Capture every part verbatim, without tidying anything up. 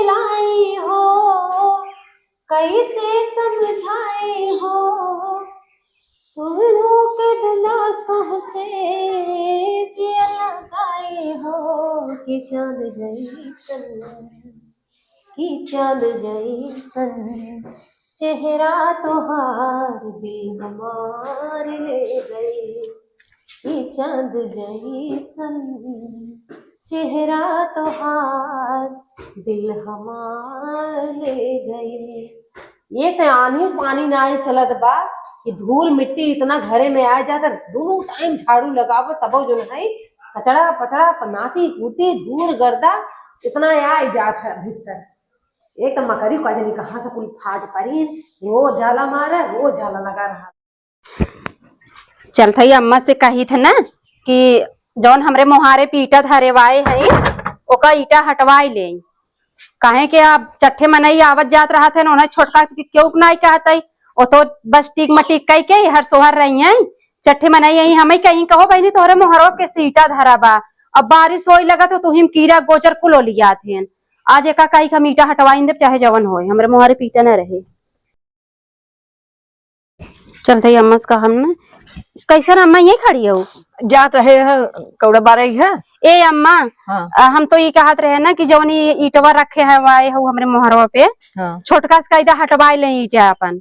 लाई हो, कैसे समझाई हो, सुनो के दुना तुमसे जिया लगाई हो, कि चांद जैसन, कि चांद जैसन चेहरा तोहार दिल हमार ले गई, कि चांद जैसन चेहरा तोहार दिल हमार ले गई। ये तो आन्ही पानी नाहीं चलत बा कि धूल मिट्टी इतना घरे में आ जाता, दोनों टाइम झाड़ू लगावो तबो जो है कचड़ा पचड़ा पनाती कूटी धूल गर्दा इतना आ जात है भीतर। एक तो मकरी का जनी कहाँ से कुल फाट परी, रोज जाला मारे, रोज जाला लगा रहा। चलत हई अम्मा से कही थे ना कि जौन हमरे मोहारे पे ईटा धरेवाए हई, ओका ईटा हटवाई ले। काहे के अब चट्ठे मनई आवत जात रहत है, उन्हें छोटका के केहू के नाई कहत है, ओ तो बस टीक मटीक कई के हर सोहर रही हैं। चट्ठे मनई यही हमें कहीं कहो बहिनी तोहरे मोहरो के से ईटा धरा बा, अब बारिश होई लगत हो तो हिम कीड़ा गोचर कुल ओलियात हैं। आज एका कही के हम ईटा हटवाइन देब चाहे जवन होए, हमरे मोहरे पे ईटा न रहे। चलत हई अम्मा से कहम ना। कैसन अम्मा ये खड़ी हो? जात रहे है कौड़ा बारह है। ए अम्मा, हाँ। अ, हम तो ये कहत रहे ना कि जवन ये ईटवा रखे है वाए हो हमरे मोहरवा पे, हाँ। छोटका से कायदा हटवाए ले ईटा अपन।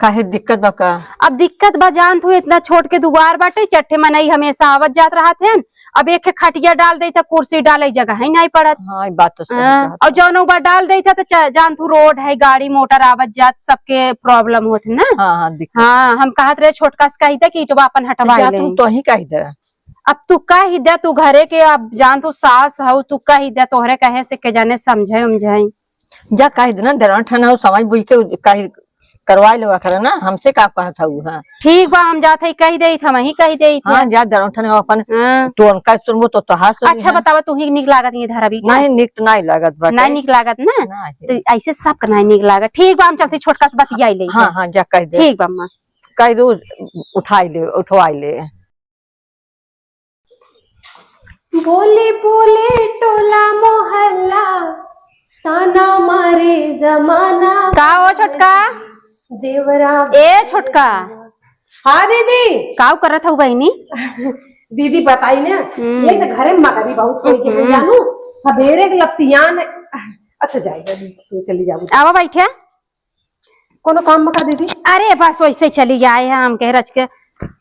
काहे दिक्कत बा का? अब दिक्कत बा जान तू इतना छोट के दुआर बाटे, चट्ठे मनई हमेशा आवत जात रहत हैं, अब एक खटिया डाल देई त कुर्सी डाले जगह ही नहीं पड़त। हाँ, ई बात तो सही हाँ, कहत और है। जौन ऊपर डाल देई त च-, जान तू रोड है, गाड़ी मोटर आवत जात, सबके प्रॉब्लम होत है ना। हाँ, हाँ, दिक्कत। हाँ, हम कहत रहे छोटका से कही दे कि ईटवा अपन हटवा जा ले। तू तो ही कही दे। अब तू कही दे, तू घरे के अब जान तू सास हऊ, तू कही दे, तोहरे कहे से के जाने समझे उमझे। जा कह देना, दरवन ठन हो, समझ बुझ के कह, करवाए लेवा करे ना, हमसे का कहत हऊ, हाँ। ठीक बा, हम जात हई, कह देइत, हम ही कह देइत हाँ, है। जा दरवन ठन हो अपन, हाँ। तू उनका सुनबो तो तोहार सुनी अच्छा, है। बतावा, तू ही निक लागत ये धरा भी का? नहीं, निक तो नहीं लागत बाटे। नहीं निक लागत ना? नहीं। तो ऐसे सबके नहीं निक लागत। ठीक बा, हम चलते छोटका से बतियाई ले। हाँ, हाँ, जा कह दे। ठीक बा, अम्मा। कह दो, उठाई ले, उठवाई ले। बोले बोले टोला मोहल्ला, ताना मारे जमाना। का हो छोटका? देवरा ए छोटका। हाँ दीदी। काउ करत हऊ बहिनी? दीदी बताई ना, हम्म। ये तो घरे में मगरी बहुत होई के हम्म। जानू, सबेरे के लपटियान। अच्छा जाएगा दीदी, तू चली जाबू। आवा बैठे। कोनो काम बा का दीदी? अरे बस वैसे चली आए हैं, हम कह रच के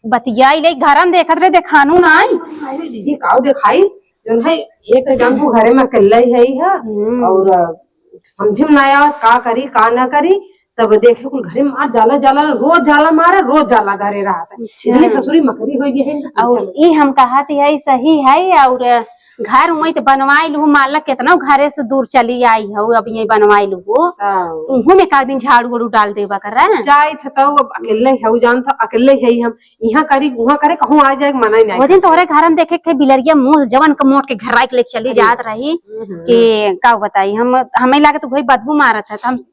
बतियाई ले, घर में देखत रहे, देखानू ना आई। अरे दीदी, काउ देखाई? जौन है, एक तो जानबू घरे में अकेले ही है, है, हम्म। और, अ, समझ में ना आवत का करी, का ना करी, तब देखे कुल घरे में मार जाला, जाला, रोज जाला मारे, रोज जाला धरे रहत है। अच्छा। इतने ससुरी मकरी हो गई है, इनका और पूछो मत। ई हम कहत है, सही है, और घर में तो बनवाई लू, मालक कितना घरे से दूर चली आई हो, अब ये बनवाई लू, हाँ। उहू में का दिन झाड़ू उड़ू डाल देबा कर। जाइत तो अब अकेले है, उ जानत, अकेले है हम, यहाँ करी, वहाँ करे, कहूँ आ जाए, मना ही नहीं वो दिन करते। तोहरे घर में देखे के बिलरिया मुंह जवन के मोट के घर राख ले चली अरे। जात रही हम्म। कि का बताई हम, हमें लागत वही बदबू मारत है, तो हम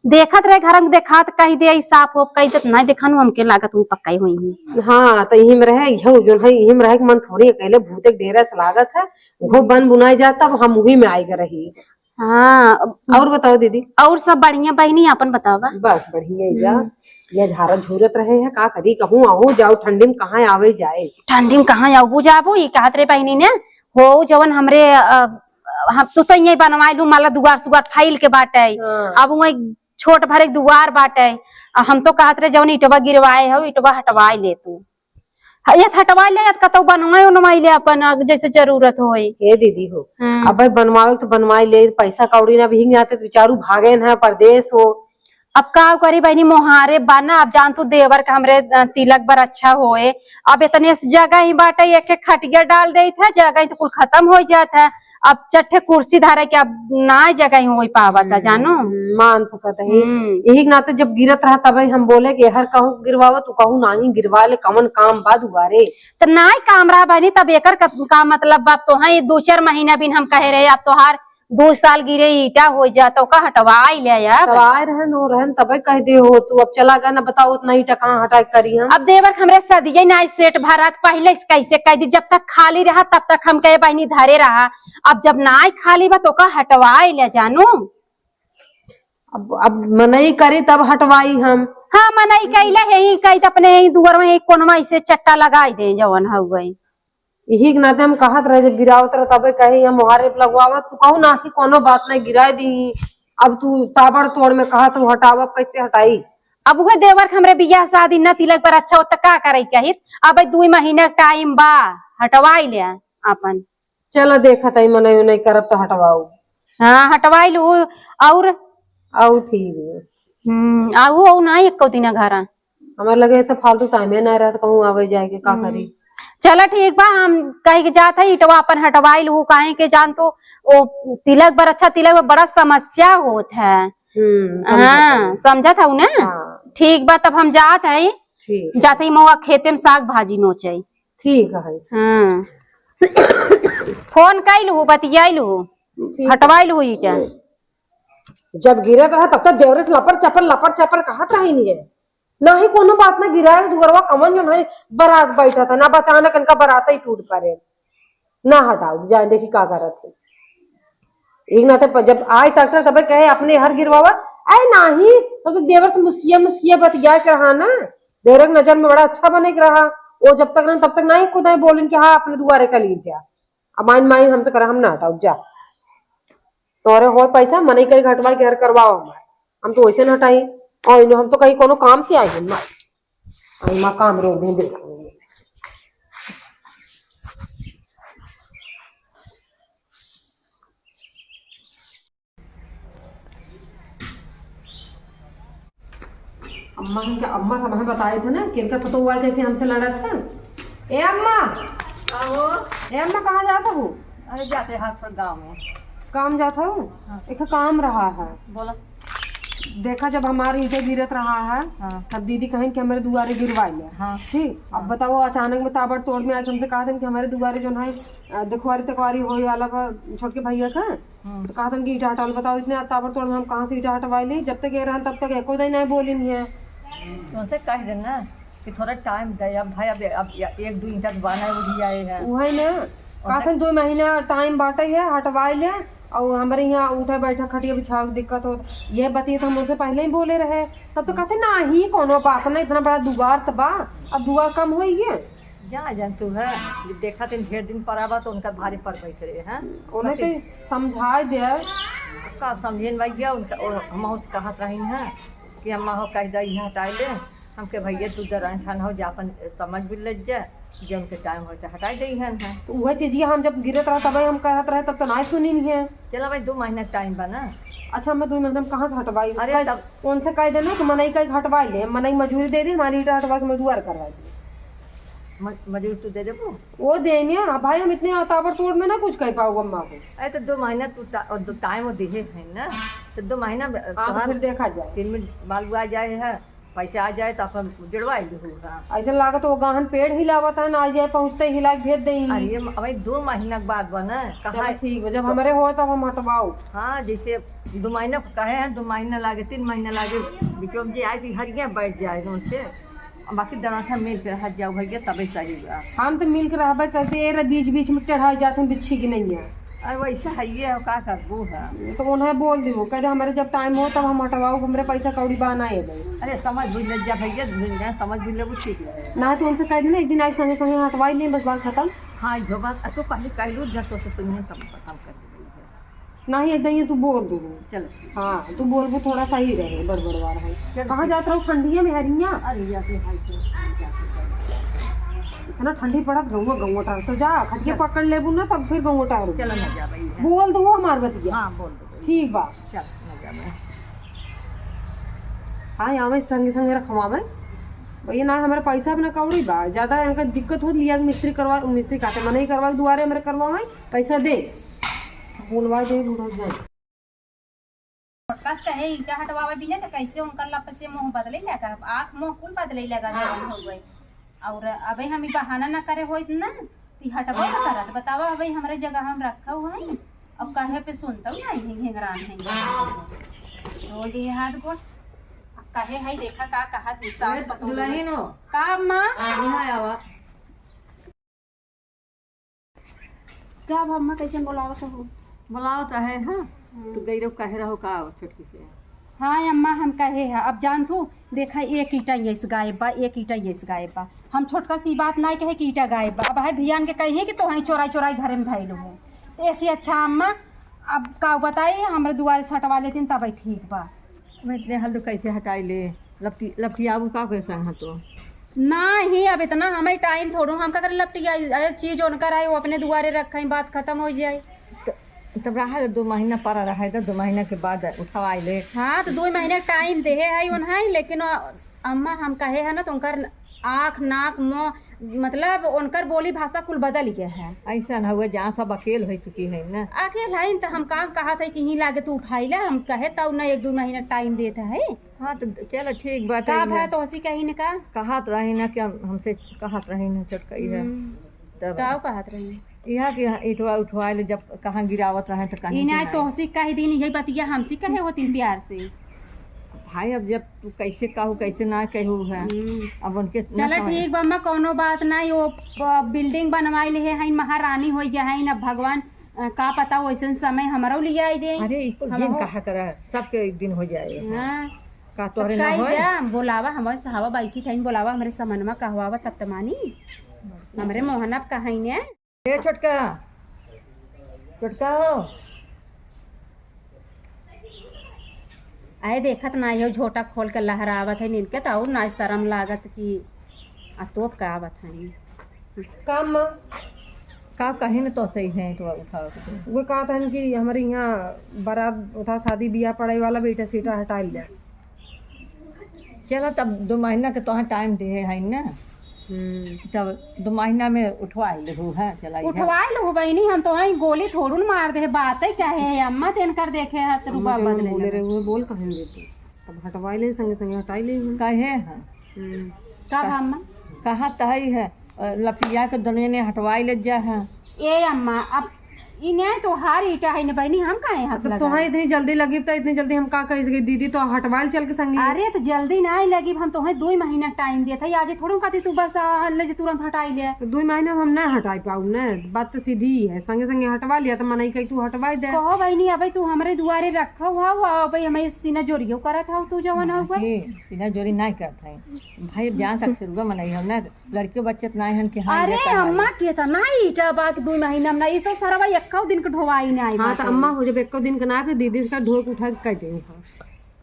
देखत रहे घर में, देखात कही दे, ई साफ हो कही देत, नहीं देखानु, हमके लागत हूँ पक्का ही हुई है। हाँ, तो यही में रहे, यही जो है, यही में रहे कि मन थोड़ी अकेले भूते के डेरा से लागत है, वो बन बुनाई जाता, अब हम वही में आए रही। हाँ, अब और बताओ दीदी। और सब बढ़िया बहिनी, आपन बतावा। बस बढ़िया ही बा। हम्म। ये झारत झूरत रहे हैं, का करी, कहूँ आओ जाओ, ठंडी में कहाँ आवे जाए। ठंडी में कहाँ आबू जाबू, ई कहत रहे बहिनी ने, हो जवन हमरे, अ, हम तू तो ये बनवाए लू, माला दुआर सुआर फैल के बाटे। हाँ। अब वही छोट भरे दुआर बाटे। आ हम तो कहत रहे जवन ईटवा गिरवाए हो, ईटवा हटवाए ले तू। ह-, ये हटवा ले, या कतौ बनवाए उनवाए ले अपन, अ, जैसे जरूरत होई। ए दीदी हो, हम्म। अब बनवावे तो बनवाए ले, पैसा कौड़ी ना भीग जाते, तो बेचारू भागे ना परदेस हो। अब का करी बहिनी, मोहारे बा ना, अब जान तू देवर का हमरे, अ, तिलक बर अच्छा होए। अब इतने से जगह ही बाटे, एक एक खटिया डाल देइत है, जगह ही तो कुल खत्म हो जात है। अब चट्ठे कुर्सी धरे के अब ना जगह ही होई पावत है, हम्म, जानो। हम्म, मान सकत है। हम्म। यही के नाते जब गिरत रहा तबे हम बोले कि हर कहूँ गिरवावत, तू कहूँ नाही गिरवा ले, कवन काम बा दुआरे। त नाई काम रहा बहिनी, तब एकर का, का मतलब बा? तो है दो चार महीना बिन हम कहे रहे, अब तोहार दो साल गिरे ईटा होइ जात, ओका हटवाइ ले अब। हटवाए रहन, वो रहन, तबे कह दे हो तू। अब चला गया ना, बताओ, उतना ईटा कहाँ हटा के करी हम? अब देवर के हमरे सदिये ना सेट भरत, पहिले से कैसे कह दी, जब तक खाली रहा तब तक हम कहे बहिनी धरे रहा, अब जब नाई खाली बा तो ओका हटवाइ ले जानू। अब, अब मनई करी तब हटवाई हम। हाँ, मनई कइला है ही, कही त अपने ही दुआर में एक कोनमा ऐसे चट्टा लगाइ दे जवन हउवे। यही के नाते हम कहत रहे, जब गिरावत रहे तबे कहे, "हम मोहारे पे लगवावा।" तू कहू ना कि कोनो बात नहीं, गिराइ दी। अब तू ताबड़तोड़ में कहत हो हटावा, कैसे हटाई? अब उहे देवर के हमरे बियाह शादी न तिलक पर अच्छा होत त का करे चाहित? अब दुई महीना टाइम बा, हटवाइ ले आपन। चलो देखत हई, मनई उनई करब त हटवाऊ। हाँ, हटवाइ लू। और? और ठीक है। हम्म, आऊ, आऊ ना एको दिन घरा। हमारे लगे तो फालतू टाइम है ना रहत, कहूँ आवे जाए के का हम्म। करी? चलो ठीक बा, हम कहे के जात है, ईटवा अपन हटवाइ लू, काहे के जान तो ओ तिलक बर अच्छा, तिलक बर बड़ा समस्या होत है। हम्म, समझत हाँ, हई। समझत हऊ ना? हाँ। ठीक बा, तब हम जात है, ठीक है। जात है मौआ खेते में साग भाजी नोचे। ठीक है। हाँ। फोन कइल हूँ, बतियाइल हूँ, ठीक। हटवाइल हूँ ईटा। जब गिरत रहा तब तक देवरे से लपर चपर, लपर चपर कहत रही नहीं है। ना ही कोनो बात ना गिराए दुअरवा कमन जो नहीं बरात बैठा था, ना अचानक इनका बरात ही टूट पड़े। ना हटाऊ, जाए देखी का करत है। एक नाते प-, जब आए ट्रैक्टर तबे कहे अपने हर गिरवावा, आए नाही, तब तो देवर से मुस्किया मुस्किया बतिया के रहा ना, देवर के नजर में बड़ा अच्छा बने के रहा। वो जब तक ना, तब तक नाही खुद आए बोलिन कि हाँ, अपने दुआरे का लीन जा। अब माइन माइन हमसे करा, हम ना हटाऊ, जा। तोरे हो पैसा, मनई कई घटवा के घर करवाओ हमार, हम तो वैसे ना हटाई। और इन्हें हम तो कहीं कोनो काम से आए हैं, माँ, आई माँ काम रोक दें, देख। अम्मा हमके, अम्मा सब हमें बताए थे ना कि इनका पतोह हुआ कैसे हमसे लड़त है। ए अम्मा, आहो। ए अम्मा, कहाँ जात हो? अरे जाते हाट पर गाँव में। काम जात हो? हाँ। एक काम रहा है। बोला। देखा, जब हमारे ईंटे गिरत रहा है, हाँ। तब दीदी कहें कि हमारे दुआरे गिरवा ले। हाँ। ठीक, अब हाँ। बताओ, अचानक में ताबड़तोड़ में आज हमसे कहा था कि हमारे दुआरे जो है, अ, देखवारी तकवारी होए वाला बा छोटके भैया का, हम्म। तो कहा था कि ईंटा हटाओ, बताओ, इतने ताबड़तोड़ में हम कहाँ से ईंटा हटवाए ली? जब तक ये रहन, तब तक एको दिन नहीं बोली नहीं है। तो उनसे कह देना कि थोड़ा टाइम दे, अब भाई, अब, अब एक दो ईंटा तो बाना उठी आए हैं। वही ना, और कहा था, "दो महीना टाइम बाटे है, हटवाए ले।" और हमारे यहाँ उठे बैठे खटिया बिछावे के दिक्कत हो, ये बतिया तो हम उनसे पहले ही बोले रहे। तब तो कहते, "नाही, कोनो बात ना, इतना बड़ा दुआर तो बा, अब दुआर कम होई है।" जा जान तू है, जब देखा तीन ढेर दिन पड़ा बा तो उनका भारी पड़ बैठ रहे हैं। उन्हें तो समझाए दे। का समझेन भैया, उनका, और हम उस कहत रही हैं कि अम्मा हो कह दे, यहाँ हटाए ले। हमके भैया तू दरान ठान हो जा, अपन समझ भी ले जा, जे उनके टाइम होते हटाए दे हैं, हैं। तो वह चीज ये हम जब गिरत रहा तब हम कहत रहे, तब तो ना सुनी नहीं है। चला भाई, दो महीना टाइम बा ना। अच्छा, मैं दो महीना में कहाँ से हटवाई? अरे कह, तब उनसे कह देना कि मनई का हटवाई ले, मनई मजूरी दे दे, हमारी ईंटा हटवा के मजदूर करवा दे। म-, मजूरी तू दे देबू? वो देने, अब भाई हम इतने ताबड़तोड़ में ना कुछ कह पाओ अम्मा को। अरे तो दो महीना तू टा-, और दो टाइम वो देहे है ना, तो दो महीना में हाँ, तो तोहार फिर देखा जाए। फिर में बालू आ जाए है, पैसा आ जाए तो अपन जुड़वा ही देहू है। ऐसे लागत वो गाहन पेड़ हिलावत है ना, आ जाए पहुँचते ही हिला के भेज देई। अरे ये म-, अबे दो महीना के बाद बा ना, कहाँ चलो ठीक बा, जब तो हमरे हो तब हम हटवाओ। हाँ, जैसे दो महीना को कहे हैं, दो महीना लागे, तीन महीना लागे, बिचोम जी आए तो हरिया बैठ जाए उनसे। बाकी दनाथा मिल के रह जाओ भैया, तबे सही बा। हम तो मिल के रहबे करते, ए रे बीच बीच में चढ़ाई जात हम बिच्छी की नहीं है। अरे वैसे है ये, का करबू है? तो उन्हें बोल दो, कह दे हमारे जब टाइम हो तब हम हटवाओ, हमरे पैसा कौड़ी बा ना है भाई। अरे समझ बुझ ले जा भैया, दुनिया समझ बुझ ले, वो ठीक रहे। ना तो उनसे कह देना, एक दिन आए संगे संगे हटवाई लें, बस बात खत्म। हाँ, जो बात, आ, तू पहले कह लू, जब तो से सुनिए तब खत्म कर दे। नाही, एकदम ये तू बोल दू। चलो। हाँ, तू बोलबू थोड़ा सही रहे, बड़बड़वा रहे। चलो, कहाँ ठीक। जात रहो ठंडिया में हरिया? अरे, या से भाई के, इतना ठंडी पड़त, गौवा, गौवा टहर। तो जा, खटिया चल। पकड़ लेबू ना, तब फिर गौवा टहर। चलो ना जा भाई, है। बोल दू हमार बतिया। हाँ, बोल दो भाई। ठीक बा। चल, ना जा भाई। हाँ, आवे संगे संगे रखवावे। भैया ना, हमारे पैसा अपना कौड़ी बा, ज्यादा इनका दिक्कत होत लिया के मिस्त्री करवा, मिस्त्री कहते मनई करवा के दुआरे हमारे करवावे, पैसा दे। बोलवा दे, बुढ़ा जाए। छोटका से कहे ईंटा हटवावे बिना, तो कैसे उनकर लप से मुंह बदले लगा, आँख मुंह कुल बदले लगा जवन हो गए। और अबे हम ई बहाना ना करे होइत ना, ती हटबो ना करत। बतावा, अबे हमरे जगह हम रखा हुआ है, अब कहे पे सुनतउ ना, हिंग हिंगरान हिंग। धो लिए हाथ गोड़। अब कहे है, देखा का कहत ही सास अरे, पतोह दुलहिन हो। का अम्मा? यहाँ आवा। का अब अम्मा कैसे बोलावत हो? बोलावत है, हाँ। हम्म। तू गई रहो, कहे रहो का छोटकी से? हाँ अम्मा, हम कहे है। अब जान तू, देखा, एक ईटा यस गायब बा, एक ईटा यस गायब बा। हम छोटका सी बात नाई कहे कि ईटा गायब बा। अब है भियान के कही कि तोहई चोराई चोराई घरे में धइल हो। तो ऐसी अच्छा अम्मा, अब का बताई, हमरे दुआरे से हटवा लेतिन तबही ठीक बा। मैं इतने हल्लू कैसे हटाई ले? लपटी, लपटी आबू का के संग तो? नाही, अब इतना हमें टाइम थोड़ो, हम का करे लपटी आई, अरे चीज उनकर आई, वो अपने दुआरे रखे, बात खत्म हो जाए। त-, तब रहा दो महीना पड़ा रहा है, तो दो महीना के बाद उठवाई ले। हाँ, तो दो महीना टाइम देहे है उन्हें, लेकिन अ, अम्मा हम कहे है ना, तो उनकर आँख, नाक, मुँह, मतलब उनकर बोली भाषा कुल बदल गया है। ऐसा ना हुआ, जहाँ सब अकेल हो चुकी है ना। अकेल है तो हम का कहत है कि ही लागे तू उठाई ले, हम कहे तब ना एक दो महीना टाइम देत है। हाँ, तो चलो ठीक बात का है भा ना। तो हंसी कही न का? कहत रही ना कि हम, हमसे कहत रही ना छोटका इहे। हम्म। तब का कहत रही? इहा कि ईटवा उठवा ले, जब कहाँ गिरावत रहे तो कहीं इन्हें के तो नहीं। हंसी कह दीन, यही बतिया हमसे कहे होतीन प्यार से। भाई, अब जब तू कैसे कहू, कैसे ना कहू है, हम्म। अब उनके ना चला समझ। ठीक बा अम्मा, कौनो बात नहीं। वो प-, बिल्डिंग बनवाई ले है, महारानी हो गया है ना भगवान। अ, का पता वैसन समय हमरो लिए आई दे। अरे, ई कुल हम दिन हो कहा करा, सबके एक दिन हो जाए। हाँ। का तो तोहरे ना कही होए? जा, बोलावा, हमारे सहावा बैठी थे, बोलावा, हमरे समनमा कहवावा, तब त मानी। हमरे मोहन अब कहाई ने। ए छोटका, छोटका हो। आए देखत ना हो, झोटा खोल के लहरावत है, इनके तो और ना शर्म लागत कि आ तोप का आवत है। का अम्मा? का कही न तो सही है, तो उठाओ तो। वो कहत हन कि हमरे यहाँ बारात उठा, शादी बियाह पड़े वाला, बेटा सीटा हटा ले। चला, तब दो महीना के तोहार टाइम दे है ना। हम्म। तब दो महीना में उठवा लेहू है, चला इहे। उठवा लेहू बहिनी, हम तोहई गोली थोड़ू न मार दे, बात है क्या है अम्मा, तेन कर देखे है तो अम्मा रुपा जौन बदले बोले लगे। रहे, वो बोल कहेंगे तू। तब हटवाई ले, संगे संगे हटाई ले हम। कहे है। हम्म। का भा अम्मा? कहा तहई है, अ, लपिया के दुनिया ने हटवाई ले जा है। ए अम्मा, अब इन्हें तोहार ईटा है न बहिनी, हम काहे हाथ मतलब लगाई? तोहार इतनी जल्दी लगी, तो इतनी जल्दी हम का कह सके, दीदी तो हटवाल चल के संगी। अरे, तो जल्दी ना लगी, हम तोहे दो महीना टाइम दिया था, आज थोड़ो कहती तू बस, आ, ले जे तुरंत हटाई ले। तो दो महीना में हम ना हटाई पाऊ ना, बात तो सीधी ही है, संगे संगे हटवा लिया, तो मनई कही तू हटवाई दे। कहो बहिनी, अबे तू हमरे दुआरे रखा हुआ, हुआ, अबे हमें सीना जोरियो करत हौ, तू जवन हौ, नहीं, सीना जोरी नहीं करत है। भाई, अब जान सक शुरुआ मनई हम ना, लड़के बच्चे त नाहीं हन कि हाँ, अरे ये कर अम्मा, लें। केतना ईटा बा कि दुइ महीना में ना, ई तो सरवा एक्कौ दिन के ढोवाई ना आई हाँ, तो बाटे। अम्मा हो जब एक्कौ दिन के ना आए, तो दीदी से का ढोक उठा के कह दे, हाँ।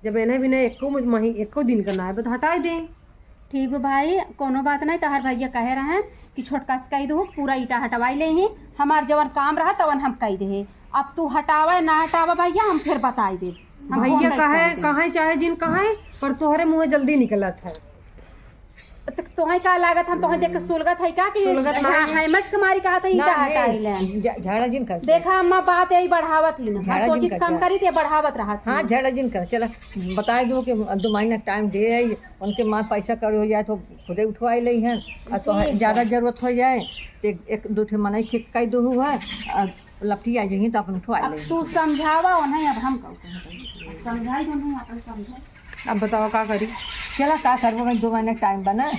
जब इन्हें भी ना एक्कौ मही-, एक्कौ दिन के ना आए, तो हटाई दे। ठीक बा भाई, कोनो बात नहीं, तोहार भैया कहे रहे कि छोटका से कह दो, पूरा ईटा हटवाई ले ही, हमार जवन काम रहा तवन हम कह दे। अब तू हटावे ना हटावे भैया, हम फिर बताई दे। हम भैया कहे, कहे चाहे जिन कहे, पर तोहरे मुँह जल्दी निकलत है। त तोहे का लागत, हम तोहे देख के सुलगत है का कि सुलगत ना है। है, मस्क मारी कहा था, ई ना, का हटाई ले। झ-, झगड़ा जिन कर। देखा अम्मा, बात यही बढ़ावत ही ना। झगड़ा जिन सोची कर कम क्या? करी थे, बढ़ावत रहत हाँ, ही। झगड़ा जिन कर। चला, बताए दो कि दो महीना टाइम दे है, उनके माँ पैसा कौड़ी हो जाए तो खुदे उठवाई ले हैं, और तो ठीक है। ज्यादा जरूरत हो जाए तो एक, एक दो ठे मनई के कह दो हुआ, और लपटी आ जाइए तो अपन उठवाई अब ले। तू समझावा उन्हें, अब हम कहते हैं। समझाई दो उन्हें, अपन समझाई। अब बताओ का करी? चला का करबो भाई, दो महीने टाइम बा ना,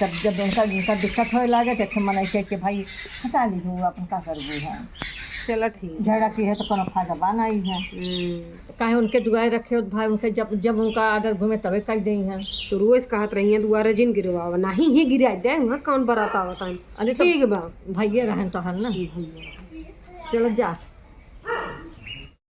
तब जब उनका, उनका दिक्कत होए लागे तो एक ठे मनई के, के भाई हटा ली हो, अपन का करबो है। चला ठीक। झगड़ा की है तो कोनो फायदा बा नहीं है। हम्म। काहे उनके दुआरे रखे हो भाई, उनके जब, जब उनका आदर घूमे तबे कह दे हैं। शुरू से कहत रही हैं दुआरे जिन गिरवावा, नहीं ही गिरा दे, वहाँ कौन बरात आवत है। अरे तो ठीक बा। भैया रहन तो हन ना। भैया। चलो जा।